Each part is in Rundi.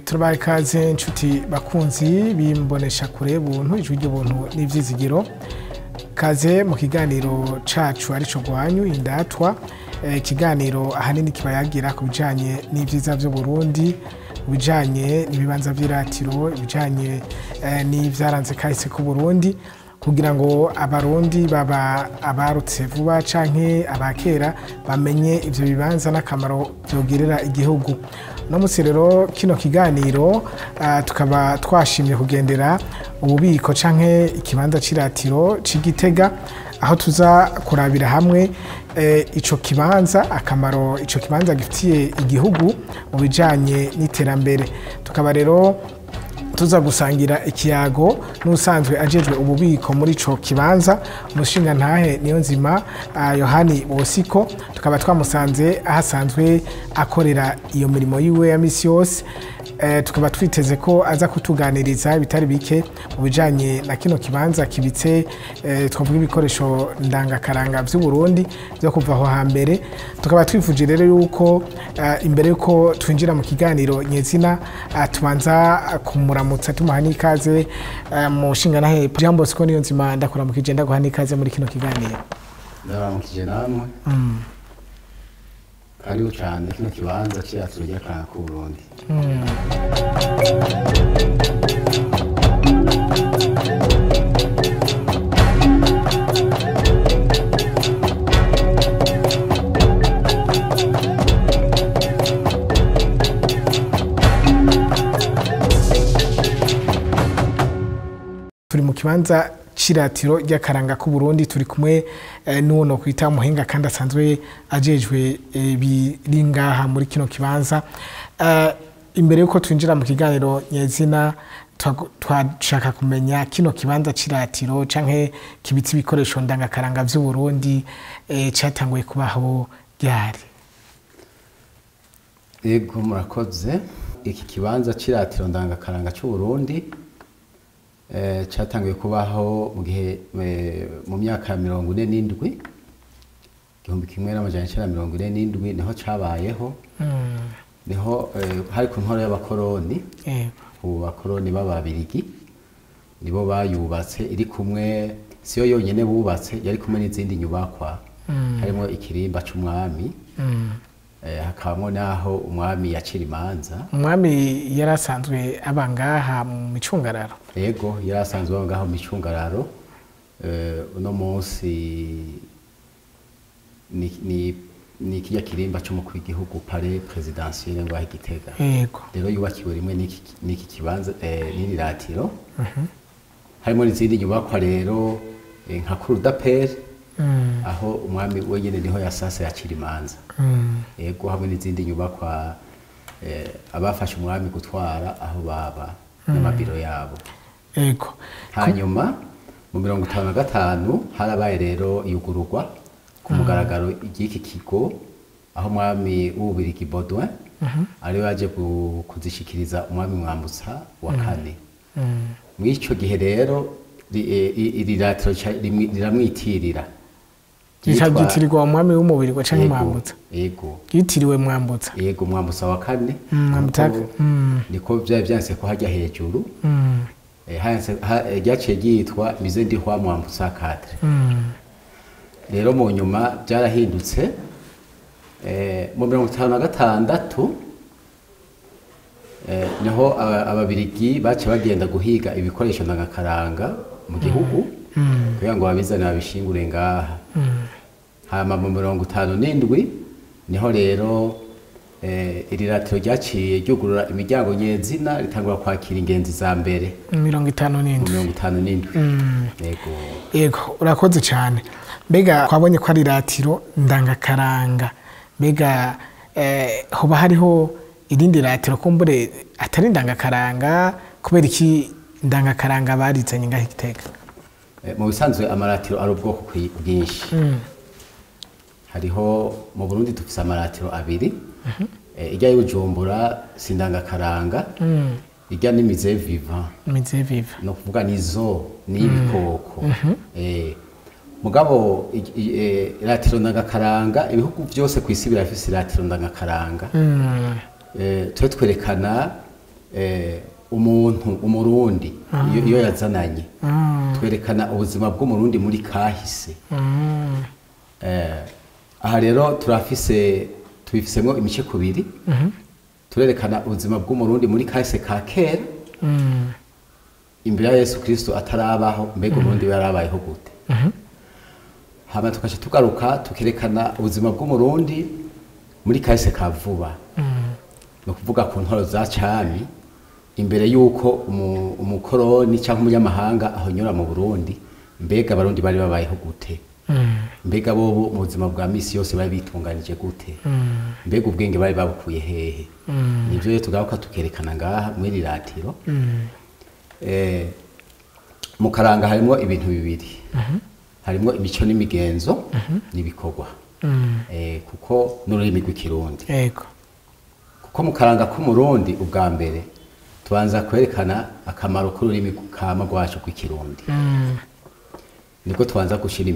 Turabaye ikaze inshuti bakunzi bimbonesha kure buntu ijwi ry'ubuntu n'ivyizigiro. Kaze mu kiganiro cacu arico gwanyu indatwa, ikiganiro ahanini kibayagira ku bijanye n'ivyiza vy'u Burundi, bijanye n'ibibanza vy'iratiro, ibijanye n'ivyaranze kahise ku Burundi, kugira ngo abarundi baba abarutse vuba canke abakera bamenye ivyo bibanza n'akamaro vyogirira igihugu. No musi rero kino kiganiro tukaba twashimye kugendera ububiko canke ikibanza c'iratiro c'Igitega, aho tuza kurabira hamwe ico kibanza, akamaro ico kibanza gifitiye igihugu mu bijanye n'iterambere. Tukaba rero tuza gusangira ikiyago n'usanzwe ajejwe ububiko muri ico kibanza, umushinga ntahe Niyonzima Yohani Bosiko. Tukaba twamusanze ahasanzwe akorera iyo mirimo yiwe ya misi yose. Tukaba twiteze ko aza kutuganiriza bitari bike mu bijanye na kino kibanza kibitse twavuga ibikoresho ndangakaranga vy'u Burundi byo kuva aho hambere. Tukaba twifuje rero yuko imbere yuko twinjira mu kiganiro nyezina tubanza kumuramutsa tumuha n'ikaze. Mu shinga nahe Jean Bosco Niyonzima, ndakuramukije, ndaguha n'ikaze muri kino kiganiro. Ndaramukije namwe. Karibu cyane kino kibanza c'iratiro ry'akaranga k'u Burundi. Turi mu kibanza c'iratiro ry'akaranga k'u Burundi, turi kumwe n'uwo no kwita muhinga kandi asanzwe ajejwe biri ngaha muri kino kibanza. Imbere yuko twinjira mu kiganiro nyezina, twashaka kumenya kino kibanza c'iratiro canke kibitse ibikoresho ndangakaranga vy'u Burundi catanguye kubaho ryari? Yego, murakoze. Iki kibanza c'iratiro ndangakaranga c'u Burundi cyatanguye kubaho mu gihe mu myaka 47, 1947 niho cabayeho. Niho hari ku ntwaro y'abakoroni. Ubu bakoroni b'ababirigi nibo bayubatse, iri kumwe, siyo yonyene bubatse, yari kumwe n'izindi nyubakwa harimo ikirimba c'umwami, hakabamwo naho umwami yacira imanza. Umwami yarasanzwe aba ngaha mu micungararo? Yego, yarasanzwe aba ngaha mu micungararo. Uno munsi ni kirya kirimba c'umukuru w'igihugu, palais présidentiel ngaha i Gitega. Rero yubakiwe rimwe n'iki kibanza, n'iri ratiro. Harimo n'izindi nyubakwa rero nka cour d'appel, aho umwami wenyene niho yasasa yacira imanza. Yego, hamwe n'izindi nyubakwa abafashe umwami gutwara aho baba n'amabiro yabo. Hanyuma mu 55 harabaye rero iyugururwa ku mugaragaro ry'iki kigo, aho umwami w'Ububirigi Baudouin ari waje kuzishikiriza umwami Mwambutsa wa kane. Muri ico gihe rero iri ratiro riramwitirira. Ryitirirwa umwami w'umubiri canke Mwambutsa? Yego. Ryitiriwe Mwambutsa. Yego, Mwambutsa wa kane. Niko vyari vyanse ko hajya hejuru. Ryaciye ryitwa Musée du Roi Mwambutsa quatre. Rero mu nyuma byarahindutse. Mu 56 niho ababirigi bace bagenda guhiga ibikoresho ndangakaranga mu gihugu kugira ngo babizane babishingure ngaha. Hama mu 57 niho rero iri ratiro ryaciye ryugurura imiryango nyezina, ritangura kwakira ingenzi za mbere. 57. 57. Yego. Yego, urakoze cyane. Mbega twabonye ko ari ratiro ndangakaranga, mbega hoba hariho irindi ratiro kumbure atari ndangakaranga? Kubera iki ndangakaranga barizanye ngaho Igitega? Mu bisanzwe amaratiro ari ubwoko bwinshi. Hariho mu Burundi dufise amaratiro abiri. Ijya y'Ubujumbura sindangakaranga, ijya ni musée vivant. Musée vivant. No kuvuga nizo ni ibikoko. Mugabo iratiro ndangakaranga, ibihugu byose ku isi birafise iratiro ndangakaranga. Twe twerekana umuntu umurundi iyo yazananye. Twerekana ubuzima bw'umurundi muri kahise. Aha rero turafise tubifisemwo imice kubiri. Turerekana ubuzima bw'umurundi muri kahise ka kera. Imbere ya Yesu Kristo atarabaho, mbega umurundi yarabayeho gute? Hama tukaca tugaruka tukerekana ubuzima bw'umurundi muri kahise ka vuba. No kuvuga ku ntwaro za cami imbere yuko umukoroni cyangwa umunyamahanga ahonyora mu Burundi, mbega abarundi bari babayeho gute? Mbega bobo mu buzima bwa misi yose bari bitunganije gute? Mbega ubwenge bari babukuye hehe? Nivyo rero tugaruka tukerekana ngaha muri riratiro. Mu karanga harimo ibintu bibiri. Harimo imico n'imigenzo n'ibikorwa. Kuko n'ururimi rw'ikirundi. Yego. Kuko mu karanga k'umurundi ubwa mbere tubanza kwerekana akamaro k'ururimi kama rwacu rw'ikirundi. Niko tubanza gushira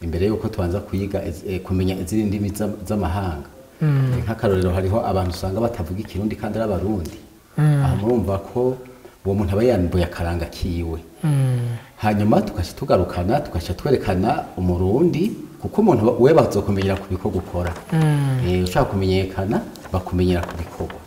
imbere yuko tubanza kwiga kumenya izindi ndimi z'amahanga. Nk'akarorero hariho abantu usanga batavuga ikirundi kandi ari abarundi. Aho murumva ko uwo muntu aba yambuye akaranga kiwe. Hanyuma tukaca tugarukana tukaca twerekana umurundi, kuko umuntu we bazokumenyera ku bikorwa ukora. Ushaka kumenyekana bakumenyera ku bikorwa.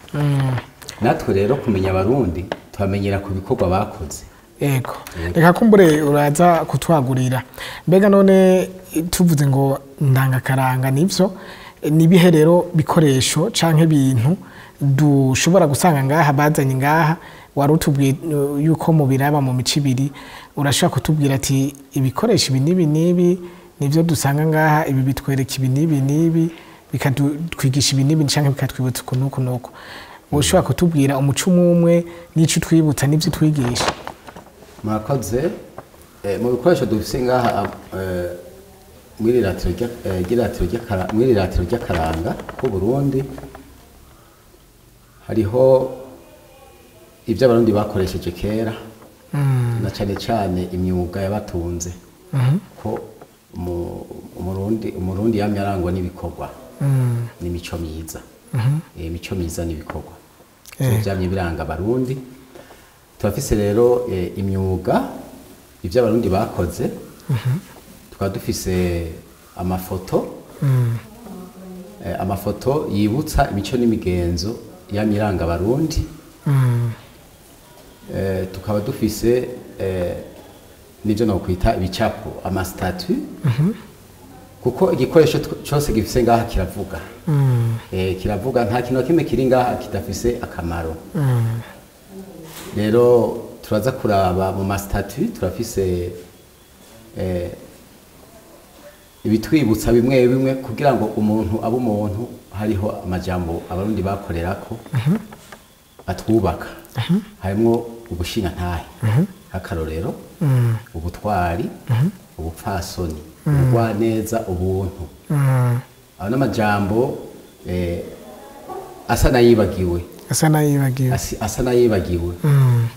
Natwe rero kumenya abarundi tubamenyera ku bikorwa bakoze. Yego. Reka kumbure uraza kutwagurira. Mbega none tuvuze ngo ndangakaranga nivyo, nibihe rero bikoresho canke ibintu dushobora gusanga ngaha bazanye ngaha? Wari utubwiye yuko mu biraba mu mico ibiri, urashobora kutubwira ati ibikoresho ibi n'ibi n'ibi nivyo dusanga ngaha, ibi bitwereka ibi n'ibi n'ibi, bikatwigisha ibi n'ibi canke bikatwibutsa uku n'uku n'uku. Ushobora kutubwira umuco umwe n'ico utwibutsa n'ivyo utwigisha? Murakoze. Mu bikoresho dufise ngaha mw'iri ratiro ry'akaranga k'u Burundi hariho ibyo abarundi bakoresheje kera, na cane cane imyuga yabatunze. Ko umurundi yamye arangwa n'ibikorwa n'imico myiza. Imico myiza n'ibikorwa vyamye biranga abarundi. Turafise rero imyuga ivyo abarundi bakoze. Tukaba dufise amafoto, amafoto yibutsa imico n'imigenzo yamye iranga abarundi. Tukaba dufise nivyo nokwita ibicapo, amastatut. Kuko igikoresho cyose gifise ngaha kiravuga. Kiravuga, nta kintu kimwe kiri ngaha kidafise akamaro. Rero turaza kuraba mu mastatut, turafise ibitwibutsa bimwe bimwe kugira ngo umuntu abe umuntu. Hariho amajambo abarundi bakorerako atwubaka. Harimo ubushingantahe, akarorero, ubutwari, ubupfasoni, ubugwaneza, ubuntu. Ayo n'amajambo asa n'ayibagiwe. Asa n'ayibagiwe. Asa n'ayibagiwe.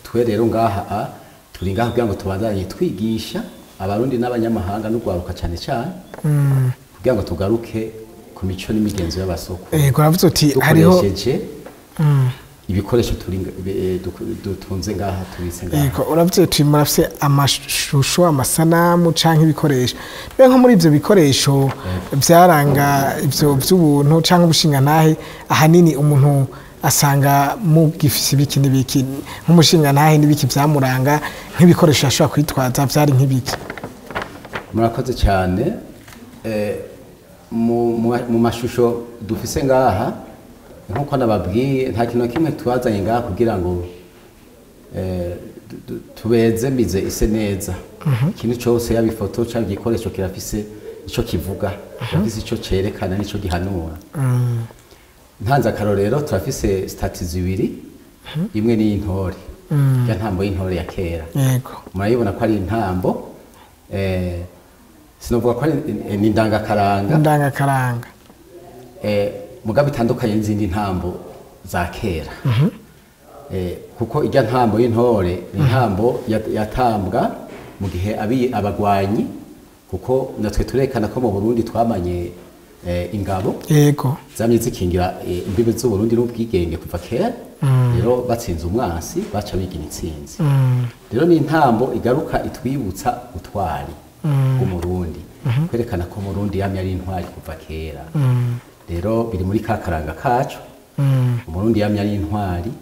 Twe rero ngaha turi ngaha kugira ngo tubandanye twigisha abarundi n'abanyamahanga n'ugwaruka cane cane, kugira ngo tugaruke ku mico n'imigenzo y'abasoko. Uravuze uti hariho ibikoresho dutunze ngaha tubitse ngaha. Yego, uravuze uti murafise amashusho, amasanamu canke ibikoresho. Mbe nko muri ivyo bikoresho vyaranga ivyo vy'ubuntu canke ubushingantahe, ahanini umuntu asanga mugifise ibiki n'ibiki, nk'umushingantahe n'ibiki vyamuranga, nk'ibikoresho yashobora kwitwaza vyari nk'ibiki? Murakoze cyane. Mu mashusho dufise ngaha, nkuko nababwiye, nta kintu kimwe twazanye ngaha kugira ngo tubeze mize ise neza. Ikintu cyose yaba ifoto cyangwa igikoresho kirafise ico kivuga, kirafise ico cerekana n'ico gihanura. Ntanze akarorero, turafise stati zibiri, imwe ni intore, ya ntambo y'intore ya kera. Yego. Murayibona ko ari intambo. Sinovuga ko ni indangakaranga. Indangakaranga. Mugabo itandukanye n'izindi ntambo za kera. Kuko ijya ntambo y'intore ni intambo yatambwa mu gihe abagwanyi, kuko natwe turekana ko mu Burundi twamanye ingabo. Yego. Zamye zikingira imbibe z'u Burundi n'ubwigenge kuva kera. Rero batsinze umwansi baca bigina intsinzi. Rero ni intambo igaruka itwibutsa utwari bw'Umurundi, kwerekana ko Umurundi yamye ari intwari kuva kera. Rero biri muri ka karanga kacu. Umurundi yamye ari intwari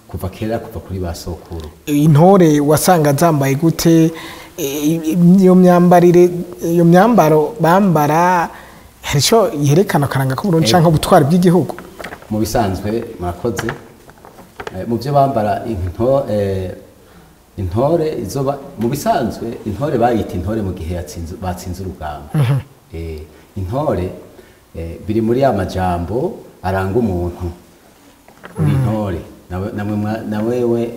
kuva kera, kuva kuri ba sokuru. Intore wasanga zambaye gute? Iyo myambarire, iyo myambaro bambara, hari ico yerekana akaranga k'Uburundi canke ubutwari bw'igihugu? Mu bisanzwe murakoze. Mu byo bambara intore izo mu bisanzwe intore bayita intore mu gihe batsinze urugamba. Intore biri muri ya majambo aranga umuntu. Uri intore na wewe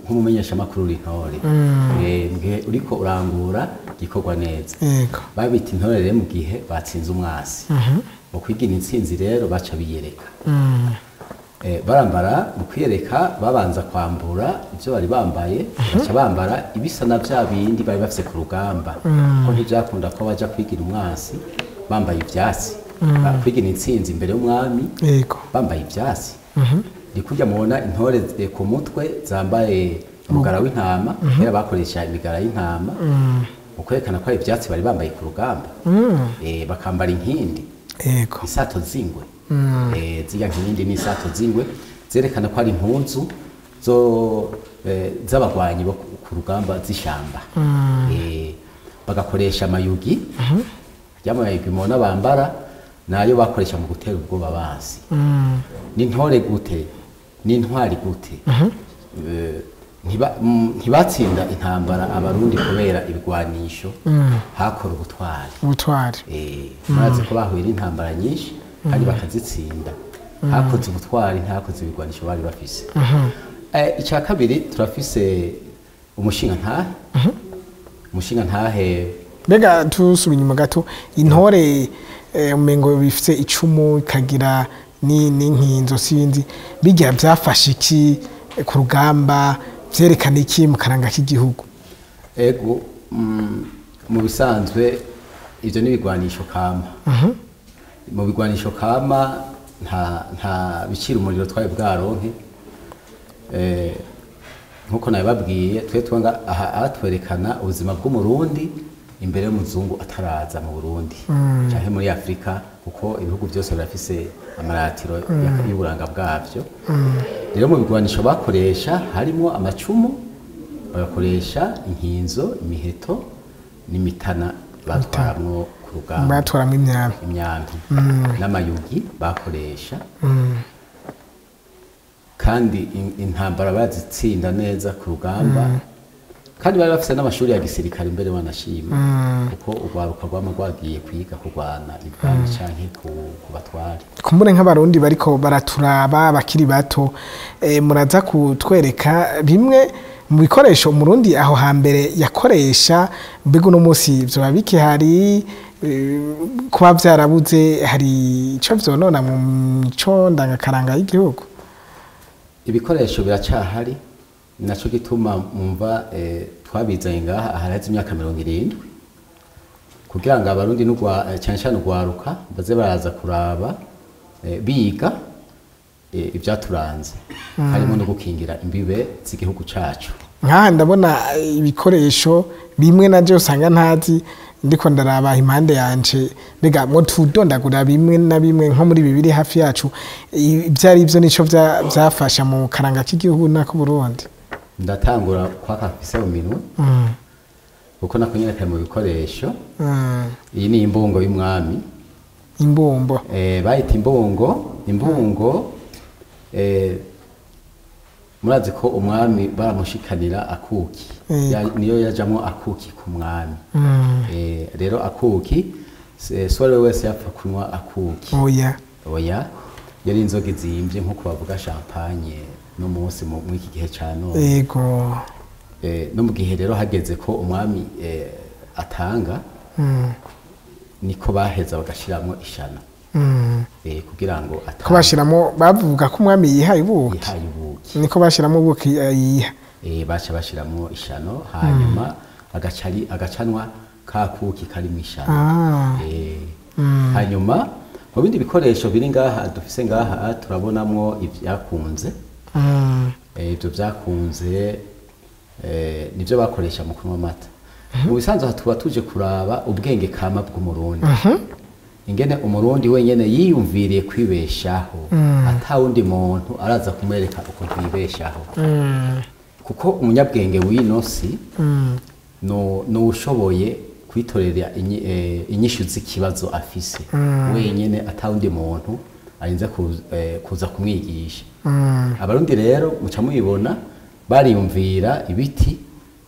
nk'umumenyesha makuru uri intore. Mu gihe uriko urangura gikorwa neza. Babita intore rero mu gihe batsinze umwasi. Mu kwigina intsinzi rero baca biyereka. Barambara mu kwiyereka babanza kwambura ibyo bari bambaye, baca bambara ibisa na bya bindi bari bafise ku rugamba. Ko ntibyakunda ko baja kwigira umwasi bambaye ivyatsi. Kwigina intsinzi imbere y'umwami bambaye ivyatsi. Ni kurya mubona intore ku mutwe zambaye umugara w'intama, kera bakoresha imigara y'intama mu kwerekana ko ari ivyatsi bari bambaye ku rugamba. Bakambara inkindi, isato z'ingwe. Zirya nkindi n'isato z'ingwe zerekana ko ari impuzu zo z'abagwanyi bo ku rugamba z'ishamba. Bagakoresha amayugi, y'amayugi mubona bambara nayo bakoresha mu gutera ubwoba abansi. Ni intore gute? Ni intwari gute? Ntibatsinda intambara Abarundi kubera ibigwanisho, hakora ubutwari. Ubutwari. Murazi ko bahuye n'intambara nyinshi kandi bakazitsinda. Hakoze ubutwari, ntakoze ibigwanisho bari bafise. Icya kabiri turafise umushinga ntahe. Umushinga ntahe. Mbega tusubiye inyuma gato, intore umengo bifise icumu ikagira n'inkinzo sinzi, bijya byafashe iki ku rugamba, vyerekana iki mu karanga k'igihugu? Ego, mu bisanzwe ivyo ni ibigwanisho kama. Mu bigwanisho kama nta bicira umuriro twari bwaronke. Nkuko nabibabwiye, twe twanga aha atwerekana ubuzima bw'Umurundi imbere y'umuzungu ataraza mu Burundi canke muri Afrika, kuko ibihugu byose birafise amaratiro y'uburanga bwavyo. Rero mu bigwanisho bakoresha harimo amacumu, bagakoresha inkinzo, imiheto n'imitana batwaramwo ku rugamba. Batwaramwo imyambi. Imyambi n'amayugi bakoresha. Kandi intambara bazitsinda neza ku rugamba. Kandi bari bafise n'amashuri ya gisirikare imbere wanashima, kuko urwaruka rwama rwagiye kwiga kurwana ibwami canke ku batware. Kumbure nk'Abarundi bariko baraturaba bakiri bato, muraza kutwereka bimwe mu bikoresho Umurundi aho hambere yakoresha, mbega uno munsi vyoba bikihari? Kuba vyarabuze hari ico vyonona mu mico ndangakaranga y'igihugu? Ibikoresho biracahari, naco gituma mumva twabizanye ngaha aharaze imyaka 70 kugira ngo Abarundi cyane cyane urwaruka baze baraza kuraba biga ivyaturanze, harimo no gukingira imbibe z'igihugu cacu. Nkaha ndabona ibikoresho bimwe navyo usanga ntazi, ndiko ndaraba impande yanje, mbega mwo tudondagura bimwe na bimwe nko muri bibiri hafi yacu, ivyo ari vyo nico vyafasha mu karanga k'igihugu nako Burundi? Ndatangura kwa kafise mu minwe, kuko nako nyene kari mu bikoresho. Iyi ni imbungo y'umwami. Imbumbo. Bayita imbungo, imbungo murazi ko umwami baramushikanira akuki. Niyo yajamwo akuki ku mwami. Rero akuki sore wese yapfa kunywa akuki. Oya. Oya. Yari inzoga izimvye nkuko bavuga champagne no munsi mu iki gihe ca none. Yego. No mu gihe rero hageze ko umwami atanga Niko baheza bagashiramwo ishano. Kugira ngo ko bashiramo bavuga ko umwami yihaye ubuki. Yihaye ubuki. Niko bashiramo ubuki yiha. Baca bashiramo ishano hanyuma agacari agacanwa ka kuki kari mu ishano. Hanyuma mu bindi bikoresho biri ngaha dufise ngaha turabonamwo ibyakunze. Ibyo byakunze nivyo bakoresha mu kunywa amata. Mu bisanzwe tuba tuje kuraba ubwenge kama bw'umurundi. Ingene umurundi wenyene yiyumviriye kwibeshaho atawundi muntu araza kumwereka uko yibeshaho. Kuko umunyabwenge w'inosi no ushoboye kwitorera inyishu z'ikibazo afise wenyene atawundi muntu arinze kuza kumwigisha. Abarundi rero muca mubibona bariyumvira ibiti,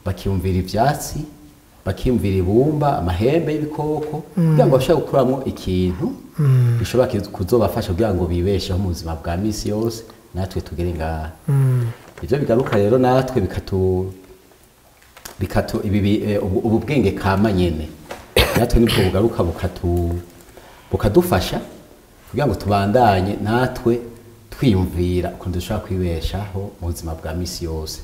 bakiyumvira ivyatsi, bakiyumvira ibumba, amahembe y'ibikoko kugira ngo bashobore gukuramo ikintu bishobora kuzobafasha kugira ngo bibesheho mu buzima bwa misi yose natwe tugere ngaha. Ivyo bigaruka rero natwe bikatu ibi ubu bwenge kama nyene natwe nibwo bugaruka bukadufasha kugira ngo tubandanye natwe twiyumvira ukuntu dushobora kwibeshaho mu buzima bwa misi yose.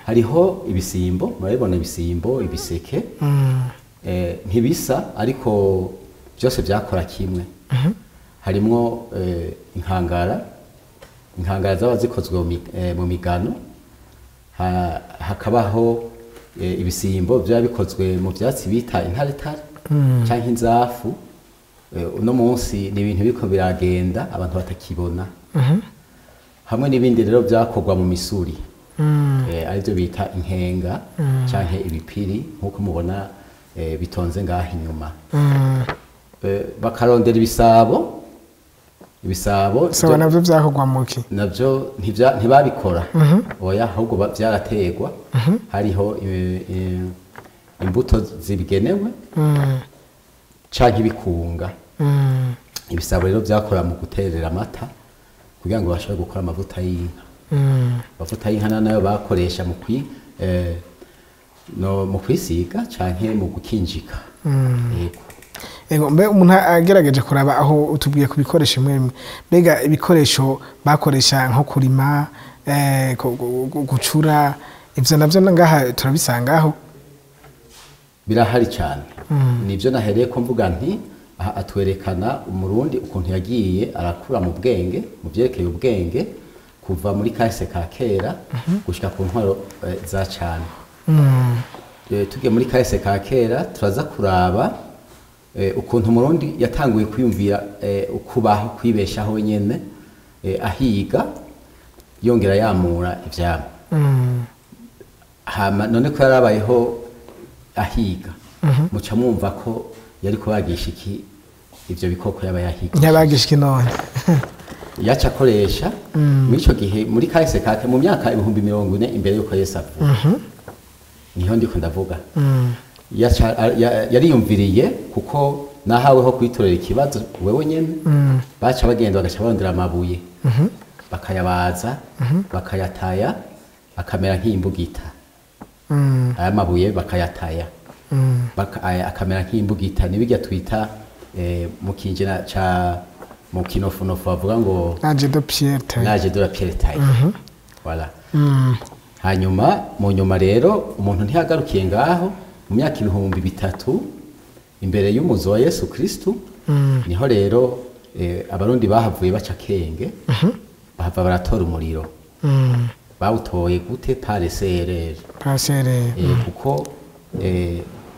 Hariho ibisimbo, murabibona ibisimbo, ibiseke ntibisa ariko byose byakora kimwe. Harimwo inkangara, inkangara zaba zikozwe mu migano, hakabaho ibisimbo byaba bikozwe mu byatsi bita intaretare canke inzafu. Uno munsi ni ibintu biriko biragenda abantu batakibona. Hamwe n'ibindi rero byakorwa mu misuri, arivyo bita inkenga canke ibipiri nkuko mubona bitonze ngaha inyuma. Bakarondera ibisabo, ibisabo navyo vyakorwa muki? Navyo ntibabikora, oya, ahubwo vyarategwa. Hariho imbuto zibigenewe canke ibikunga. Ibisabo rero vyakora mu guterera amata kugira ngo bashobore gukora amavuta y'inka. Amavuta y'inka nayo bakoresha mu kwisiga canke mu gukinjika. Yego. Ego, mbe umuntu agerageje kuraba aho utubwiye ku bikoresho imwe, mbega ibikoresho bakoresha nko kurima, gucura, ivyo navyo ngaha turabisangaho? Birahari cyane. Nivyo nahereye ko mvuga nti aha atwerekana umurundi ukuntu yagiye arakura mu bwenge, mu vyerekeye ubwenge kuva muri kahise ka kera gushika ku ntwaro za cane. Tugiye muri kahise ka kera turaza kuraba ukuntu umurundi yatanguye kwiyumvira ukubaho kwibeshaho nyene, ahiga yongera yamura ivyamwa. Hama none ko yarabayeho ahiga, muca mwumva ko yari kubagisha iki ivyo bikoko yaba yahiga. Nyabagisha iki none? Yaca akoresha muri ico gihe muri kahise kake mu myaka 40,000 imbere yuko Yesu avuka. Niho ndiko ndavuga. Yariyumviriye kuko nahaweho kwitorera ikibazo wewe nyene. Baca bagenda bagaca barondera amabuye, bakayabaza, bakayataya akamera nk'imbugita. Aya mabuye bakayataya akamera nk'imbugita, nibijya twita mu kinjira ca mu kinofunofu bavuga ngo l'âge de pierre taillée. L'âge de la pierre taillée. Voilà. Hanyuma mu nyuma rero umuntu ntiyagarukiye ngaho, mu myaka 3000 imbere y'umuzo wa Yesu Kristo, niho rero abarundi bahavuye baca kenge, bahava baratora umuriro. Bawutoye gute? Par serere. Par serere. Kuko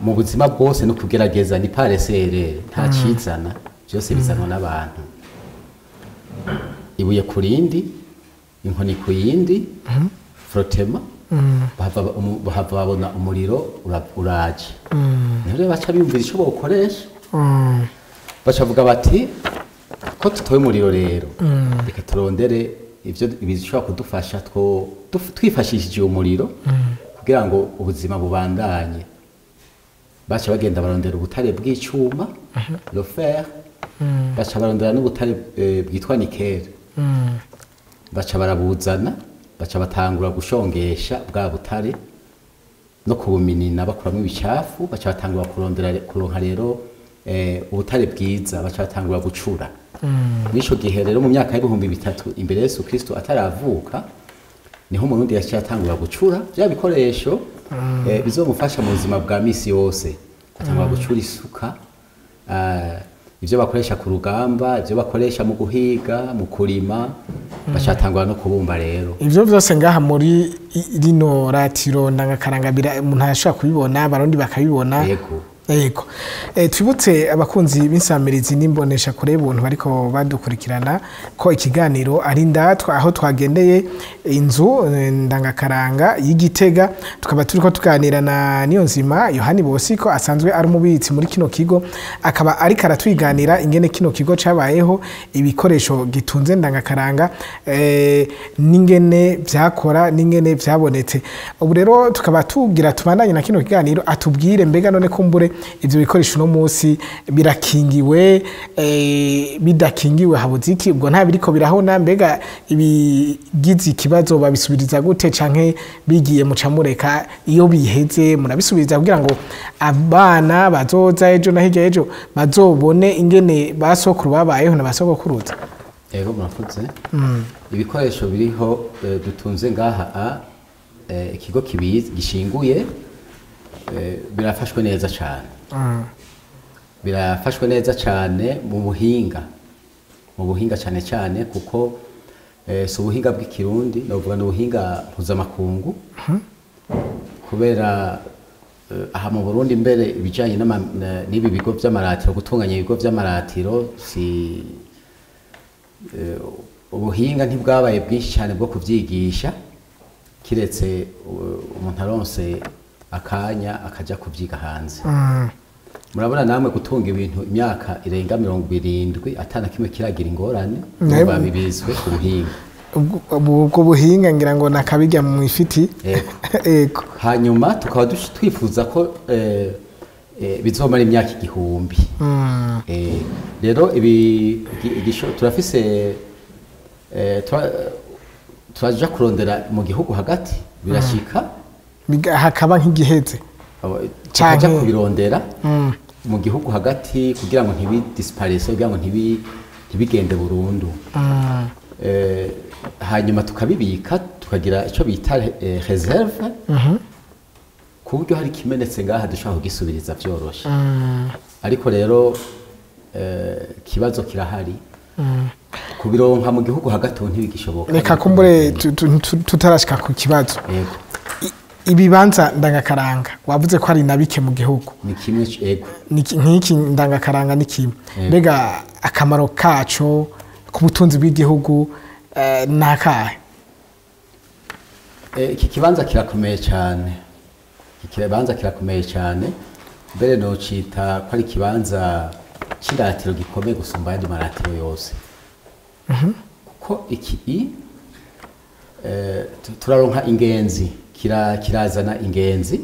mu buzima bwose no kugerageza ni par serere, nta cizana, byose bizanwa n'abantu. Ibuye kurindi, inkoni kuyindi, frotema, bahava babona umuriro uraje. Niho rero baca biyumvira ico bokoresha. Baca bavuga bati ko tutoye umuriro rero, reka turondere ivyo bishobora kudufasha twifashishije umuriro kugira ngo ubuzima bubandanye. Baca bagenda barondera ubutare bw'icuma, le fer, baca barondera n'ubutare bwitwa nickel. Baca barabuzana, baca batangura gushongesha bwa butare no kubuminina bakuramo ibicafu, baca batangura kurondera kuronka rero ubutare bwiza, baca batangura gucura. Muri ico gihe rero mu myaka y'3000 imbere Yesu Kristo ataravuka, niho Umurundi yaciye atangura gucura bya bikoresho bizomufasha mu buzima bwa misi yose. Atangura gucura isuka, ivyo bakoresha ku rugamba, ivyo bakoresha mu guhiga, mu kurima, bacatangura no kubumba rero. Ivyo vyose ngaha muri rino ratiro ndangakaranga umuntu arashobora kubibona, Abarundi bakabibona. Yego. Yego. Twibutse abakunzi b'insamirizi n'imbonesha kure y'ubuntu bariko badukurikirana ko ikiganiro ari Indatwa, aho twagendeye inzu ndangakaranga y'Igitega, tukaba turiko tuganira na Niyonzima Yohani Bosiko asanzwe ari umubitsi muri kino kigo, akaba ariko aratwiganira ingene kino kigo cabayeho, ibikoresho gitunze ndangakaranga, n'ingene vyakora, n'ingene vyabonetse. Ubu rero tukaba tugira tubandanye na kino kiganiro, atubwire mbega none kumbure ivyo bikoresho no munsi birakingiwe, bidakingiwe habuze iki? Ubwo nta biriko birahona, mbega ibigize ikibazo babisubiriza gute, canke bigiye muca mureka iyo biheze murabisubiriza kugira ngo abana bazoza ejo na hirya ejo bazobone ingene basokuru babayeho na basogokuruza? Yego, murakoze. Ibikoresho biriho dutunze ngaha ikigo kibizi gishinguye, birafashwe neza cyane. Birafashwe neza cyane mu buhinga cyane cyane, kuko si ubuhinga bw'ikirundi, novuga ni ubuhinga mpuzamakungu. Kubera aha mu Burundi mbere ibijanye n'ibi bigo vy'amaratiro, gutunganya ibigo vy'amaratiro, si ubuhinga ntibwabaye bwinshi cyane bwo kuvyigisha, kiretse umuntu aronse akanya akaja kuvyiga hanze. Murabona namwe gutunga ibintu imyaka irenga 70 atana kimwe kiragira ingorane, biba bibizwe ku buhinga. Ubwo buhinga ngira ngo nakabijya mu ifiti. Yego. Hanyuma tukaba twifuza ko bizomara imyaka 1000. Rero ibi turafise turaja kurondera mu gihugu hagati, birashika hakaba nk'igiheze canke kubirondera mu gihugu hagati kugira ngo ntibidisparese, kugira ngo ntibigende burundu. Hanyuma tukabibika, tukagira ico bita reserve, ku buryo hari kimenetse ngaha dushobora kugisubiriza vyoroshe. Ariko rero kibazo kirahari, kubironka mu gihugu hagati ntibigishoboka. Reka kumbure tutarashika ku kibazo. Yego. Ibibanza ndangakaranga wavuze ko ari nabike mu gihugu, ni kimwe. Yego, nk'iki ndangakaranga ni kimwe. Mbega akamaro kaco ku butunzi bw'igihugu nakahe? Iki kibanza kirakomeye cyane. Iki kibanza kirakomeye cyane, mbere nocita ko ari ikibanza c'iratiro gikomeye gusumba ayandi maratiro yose. Kuko iki turaronka ingenzi, kirazana ingenzi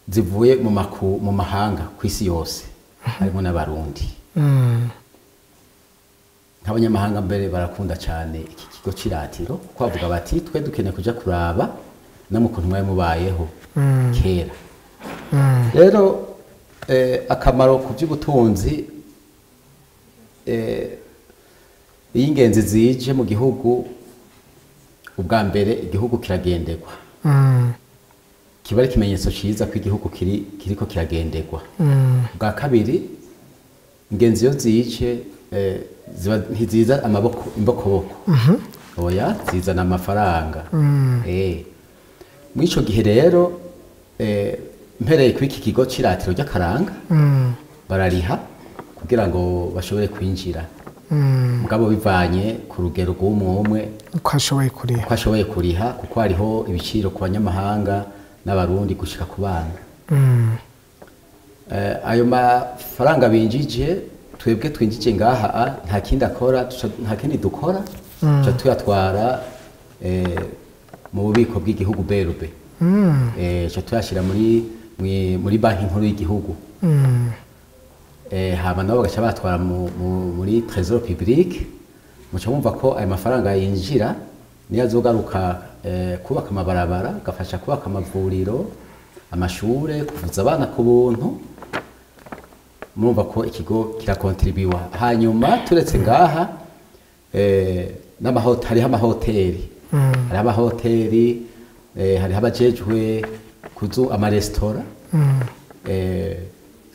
zivuye mu mahanga ku isi yose, harimo n'Abarundi. Nk'abanyamahanga mbere barakunda cyane iki kigo c'iratiro, kuko bavuga bati twe dukeneye kuja kuraba namwe ukuntu mwari mubayeho kera. Rero akamaro ku by'ubutunzi, iyo ingenzi zije mu gihugu, ubwa mbere igihugu kiragenderwa. Kiba ari ikimenyetso ciza ko igihugu kiriko kiragenderwa. Ubwa kabiri, ingenzi iyo zije ntiziza amaboko imbokoboko, oya, zizana amafaranga. Muri ico gihe rero mpereye kuri iki kigo c'iratiro ry'akaranga, barariha kugira ngo bashobore kwinjira. Mugabo bivanye ku rugero rw'umwe umwe uko ashoboye kuriha, kuko hariho ibiciro ku banyamahanga n'Abarundi gushika ku bana. Ayo mafaranga binjije, twebwe twinjije ngaha nta kindi akora, nta kindi dukora, tuca tuyatwara mu bubiko bw'igihugu BRB. Tuca tuyashyira muri banki nkuru y'igihugu. Hama nabo bagaca batwara muri trésor public. Muca mumva ko ayo mafaranga yinjira Niyo azogaruka kubaka amabarabara, agafasha kubaka amavuriro, amashure, kuvuza abana ku buntu. Murumva ko ikigo kirakontribuwa. Hanyuma turetse ngaha, hariho amahoteli, hariho amahoteli, hariho abajejwe kuzu amaresitora,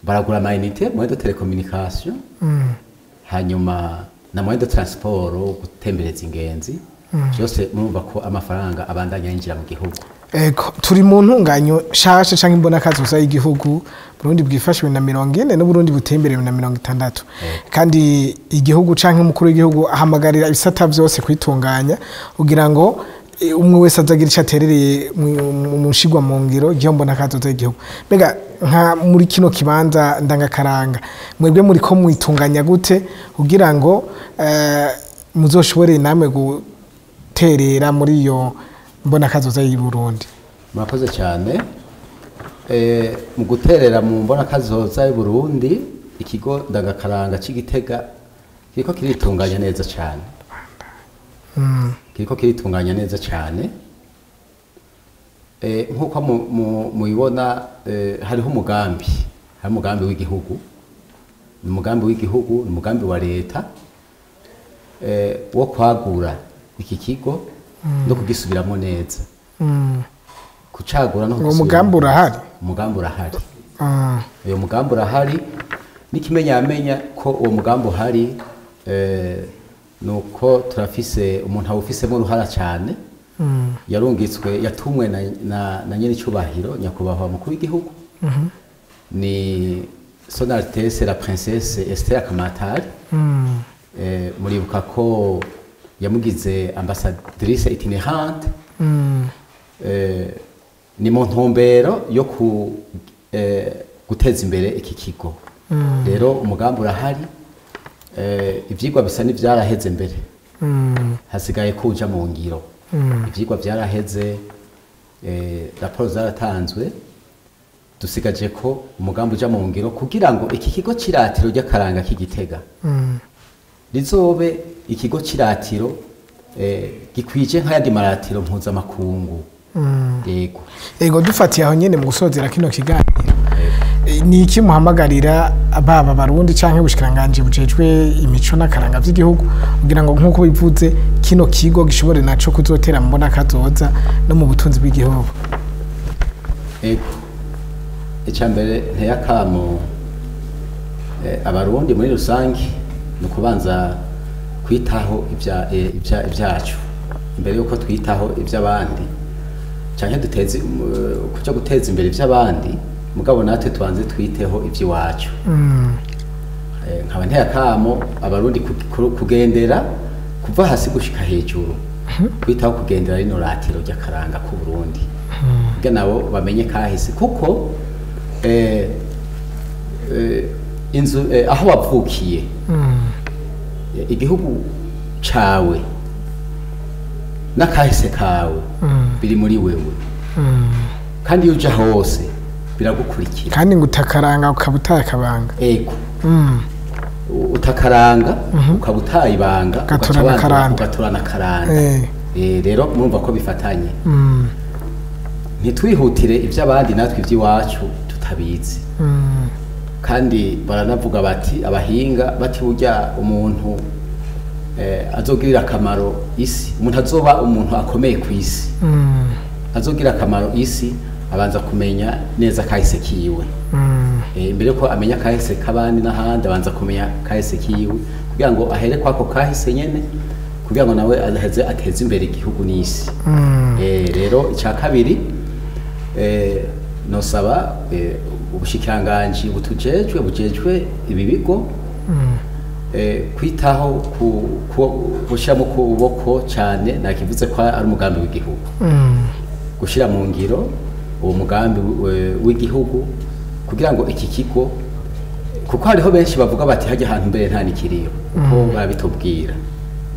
baragura ama unités, moyen de télécommunication, hanyuma na moyen de transport, gutembereza ingenzi. Byose murumva ko amafaranga abandanya yinjira mu gihugu. Ego, turi mu ntunganyo shasha canke imbona kazoza y'igihugu, Burundi bwifashe 2040 n'Uburundi buteye imbere 2060. Kandi igihugu canke umukuru w'igihugu ahamagarira ibisata vyose kwitunganya kugira ngo umwe wese azagira ico aterereye mu nshigwa mu ngiro ry'iyo mbona kazoza y'igihugu. Mbega nka muri kino kibanza ndangakaranga, mwebwe muriko mwitunganya gute kugira ngo muzoshobore namwe guterera muri iyo mbona kazoza y'u Burundi? Murakoze cyane. Mu guterera mu mbona kazoza y'u Burundi, ikigo ndangakaranga c'Igitega kiriko kiritunganya neza cyane. Kiriko kiritunganya neza cyane. Nkuko mubibona, hariho umugambi, hari umugambi w'igihugu, ni umugambi w'igihugu, ni umugambi wa leta wo kwagura iki kigo no kugisubiramo neza, kucagura no Uwo kugisubiramo mugambi neza. Urahari? Umugambi urahari. Uyo mugambi urahari, n'ikimenyamenya ko uwo mugambi uhari, nuko turafise umuntu awufisemo uruhara cyane, yarungitswe, yatumwe na nyir'icyubahiro nyakubahwa mukuru w'igihugu, ni Son Altesse la Princesse Esther Kamatari. Muribuka ko yamugize ambassadrice itinerante. Ni mu ntumbero yo guteza imbere iki kigo. Rero umugambi urahari, ivyigwa bisa n'ivyaraheze mbere, hasigaye kuja mu ngiro. Ivyigwa vyaraheze, raporo zaratanzwe, dusigaje ko umugambi uja mu ngiro kugira ngo iki kigo c'iratiro ry'akaranga k'Igitega rizobe ikigo c'iratiro gikwije nk'ayandi maratiro mpuzamakungu. Yego. Ego, dufatiye aho nyene mu gusozera kino kiganiro, ni iki muhamagarira baba Barundi canke ubushikiranganji bujejwe imico n'akaranga vy'igihugu kugira ngo, nk'uko bivuze, kino kigo gishobore naco kuzotera mbona kazoza no mu butunzi bw'igihugu? Ego, icya mbere nteye akamo Abarundi muri rusange ni ukubanza kwitaho ibyacu imbere yuko twitaho iby'abandi canke duteze kuja guteza imbere iby'abandi, mugabo natwe tubanze twiteho iby'iwacu. Nkaba nteye akamo Abarundi kugendera kuva hasi gushika hejuru, kwitaho kugendera rino ratiro ry'akaranga k'u Burundi, kugira nabo bamenye kahise, kuko inzu, aho wavukiye, igihugu cawe n'akahise kawe biri muri wewe, kandi iyo uja hose biragukurikira. Kandi ngo utakaranga ukaba utaye akabanga. Ego. Utakaranga ukaba utaye ibanga. Ugaturana ugaca akaranda. Ugaturana akaranda. Rero murumva ko bifatanye. Ntitwihutire iby'abandi natwe iby'iwacu tutabizi. Kandi baranavuga bati, abahinga bati, burya umuntu azogirira akamaro isi, umuntu azoba umuntu akomeye ku isi, azogira akamaro isi, abanza kumenya neza kahise kiwe. Imbere ko amenya kahise k'abandi n'ahandi, abanza kumenya kahise kiwe kugira ngo ahere kwako kahise nyene, kugira ngo nawe aheze ateze imbere igihugu n'isi. Rero icya kabiri, nosaba ubushikiranganji butujejwe, bujejwe ibi bigo, kwitaho gushyira mu kuboko cyane. Nakivuze ko ari umugambi w'igihugu gushyira mu ngiro uwo mugambi w'igihugu kugira ngo iki kigo, kuko hariho benshi bavuga bati hajya ahantu mbere nta nikiriyo, kuko babitubwira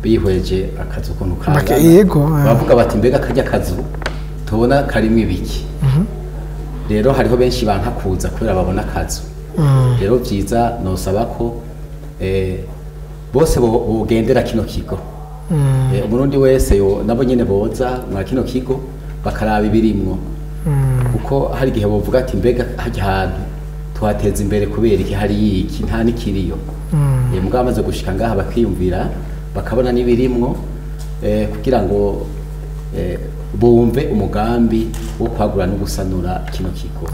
bihweje akazu ukuntu kangana. Yego. Bavuga bati mbega kajya kazu tubona karimwo ibiki? Rero hariho benshi banka kuza kubera babona akazu. Rero byiza nosaba ko bose bogendera kino kigo. Umurundi wese nabo nyene boza mwa kino kigo bakaraba ibirimwo, kuko hari igihe bovuga ati mbega hajya ahantu tuhateza imbere kubera iki, hari iki nta n'ikiriyo. Mugabo bamaze gushika ngaha bakiyumvira bakabona n'ibirimwo, kugira ngo bumve umugambi wo kwagura no gusanura kino kigo.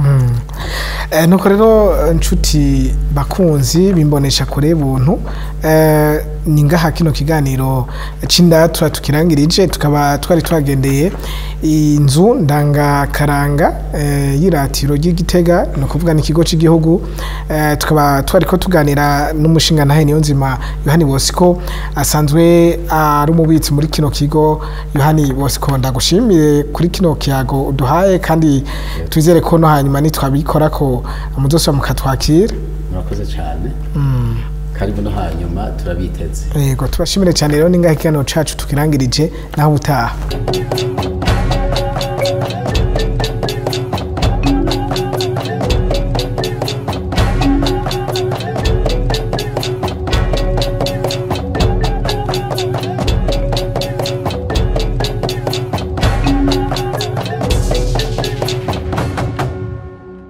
Nuko rero nshuti bakunzi bimbonesha kure buntu, ni ngaha kino kiganiro c'indatwa tukirangirije, tukaba twari twagendeye inzu ndangakaranga y'iratiro ry'Igitega, ni ukuvuga n'ikigo cy'igihugu. Tukaba twariko tuganira n'umushingantahe Niyonzima Yohani Bosco, asanzwe ari umubitsi muri kino kigo. Yohani Bosco, ndagushimire kuri kino kiyago uduhaye, kandi twizere ko no hanyuma nitwabikora ko muzosubira mukatwakira. Murakoze cyane. Karibu no hanyuma turabiteze. Yego, tubashimire cyane. Rero ni ngaha ikiganiro cacu tukirangirije, naho ubutaha.